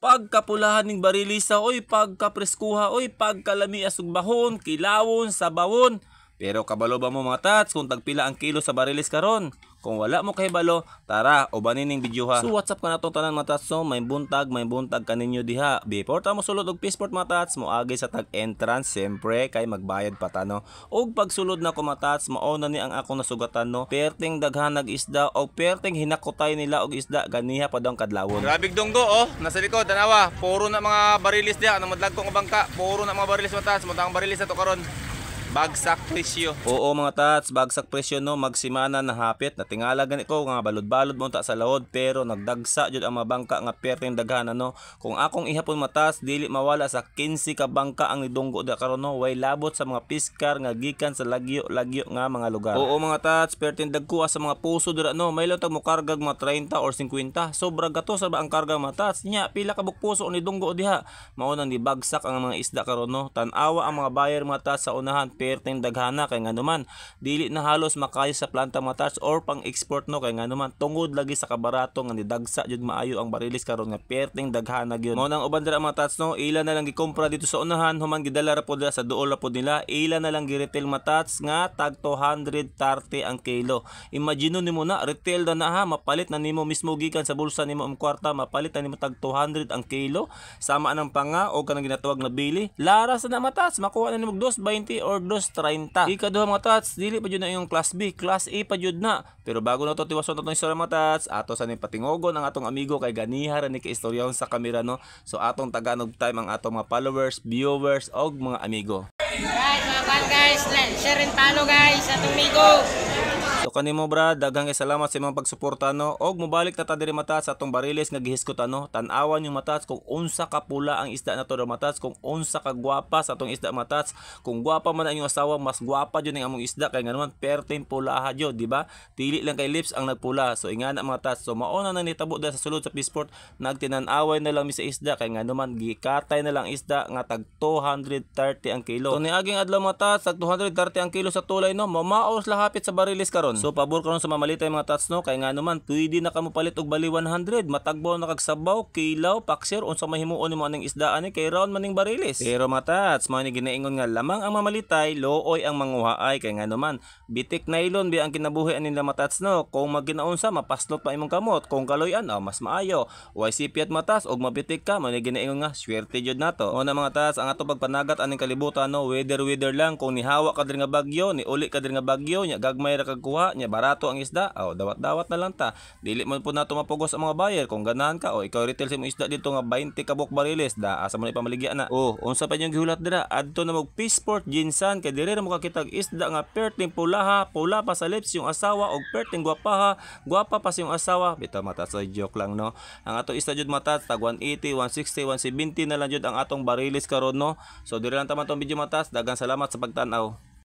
Pagkapulahan ning barilisa, oy, pagkapreskuha, oy, pagkalami asugbahon, kilawon, sabawon. Pero kabalo ba mo, mga tats, kung tagpila ang kilo sa barilis karon? Kung wala mo kahibalo, tara, ubanin ning video ha. So what's up ka natong tanan, mga tats, no? May buntag kaninyo diha. Before ta mo sulod og passport, mga tats, moagi sa tag entrance, siyempre kay magbayad pa ta, no. Og pagsulod na ko, mga tats, mao na ni ang akong nasugatan, no. Perting daghan nag isda og perting hinakutay nila og isda ganiha pa daw ang kadlawon. Grabe dunggo oh, nasa likod tanawa, puro na mga barilis diha nang madlagko nga bangka, puro na mga barilis, matas, mo ang barilis na to karon. Bagsak presyo. Oo, mga tats, bagsak presyo, no, magsimana na hapit. Natingala gani ko nga balod-balod mo ta sa laod, pero nagdagsa jud ang mga bangka nga perting daghan, ano. Kung akong ihapon, matas, dili mawala sa 15 ka bangka ang nidunggo da karon, no, way labot sa mga piskar nga gikan sa lagyo-lagyo nga mga lugar. Oo, mga tats, perting dagko sa mga puso dira, no, may tag mo kargag mga 30 or 50. Sobra gato sa ba ang karga, mga tats. Nya pila ka puso ni dunggo diha. Mao nang gibagsak ang mga isda karon, no. Tan-awa ang mga buyer, mga tats, sa unahan, perteng daghana kay nganuman dili na halos makaya sa planta, mga tats, or pang export, no, kay nganuman tungod lagi sa kabarato nga nidagsa jud maayo ang barilis karon nga perteng daghana gyud. Mao nang uban dira, mga tats, no, ila na lang gikompra dito sa unahan, human gidala ra pod sa duol ra pod nila, ila na lang gi-retail, mga tats, nga tag 230 ang kilo. Imagine nimo na retail na na ha, mapalit na nimo mismo gikan sa bulsa nimo ang kwarta, mapalit na nimo tag 200 ang kilo sama ng panga o kanang ginatawag na bili. Lara sa na, matats, makuha na nimo 220 or 230. Ikaduha, mga tats, dili pa jud na yung class B, class A pa jud na. Pero bago na to tiwason atong istorya, mga tats, ato sa ning patingogon ang atong amigo kay ganiha ra ni ka-istoryahon sa kamera, no. So atong taganog time ang atong mga followers, viewers og mga amigo. Right, mga kan guys, like, share and follow guys atong migo. So kanimo, brad, daghang kay salamat sa imong pagsuporta, no. Og mobalik na ta diri, matats, sa atong barilis nga gihiskutan, no. Tan-awan yung, matats, kung unsa ka pula ang isda na to, matats, kung unsa ka gwapa sa atong isda, matats. Kung gwapa man ang inyong asawa, mas gwapa jud ang among isda kay nganuman perting pulaha jud, di ba? Dili lang kay lips ang nagpula. So ingana, mga tats. So mao na nang nitabo sa sulod sa Fishport, nagtinan-away na lang mi sa isda kay nganuman gikatay na lang isda nga tag 230 ang kilo. So niaging adlaw, mga tats, tag 230 ang kilo sa tulay, no. Mamaos lahapit sa barilis karon. So pabor karon sa mamalitay, mga tats, no, kay nga naman pwede na kamo palit og bali 100, matagbaw na kag sabaw, kilaw, paksir, unsa mahimuon nimo aning isda ani kay round maning barilis. Pero mga tats, mao ni ginaingon nga lamang ang mamalitay, looy ang manguhaay kay nga naman bitik nylon bi ang kinabuhi ani nila, matats, no. Kung maginaunsa mapaslot pa imong kamot, kung kaloy-an, oh, mas maayo. Way sipiat, matas, og mabitik ka, mao ni ginaingon nga swerte jud nato. O na, mga tats, ang ato pagpanagat aning kalibutan, no, weather weather lang. Kung nihawa ka diri nga bagyo, ni uli ka diri nga bagyo, nya gagmay ra kag kuha, nya barato ang isda, aw dawat-dawat na lang ta. Dili man po nato mapugos ang mga buyer. Kung ganahan ka, o ikaw retail sa imong isda dito nga 20 kabuk barilis, da asa mo na ipamaligya na? Oh, unsa pa inyong gihulat dira? Adto na mo Fishport GenSan kay diri ra mo kakita og isda nga perting pulaha, pula pa sa lips yung asawa og perting gwapaha, gwapa pa sa yung asawa. Bitaw, mata, so joke lang, no. Ang ato isda jud, mata, tag 180, 160, 170 na lang jud ang atong barilis karon, no. So diri lang taman tong video, matas. Daghang salamat sa pagtan-aw.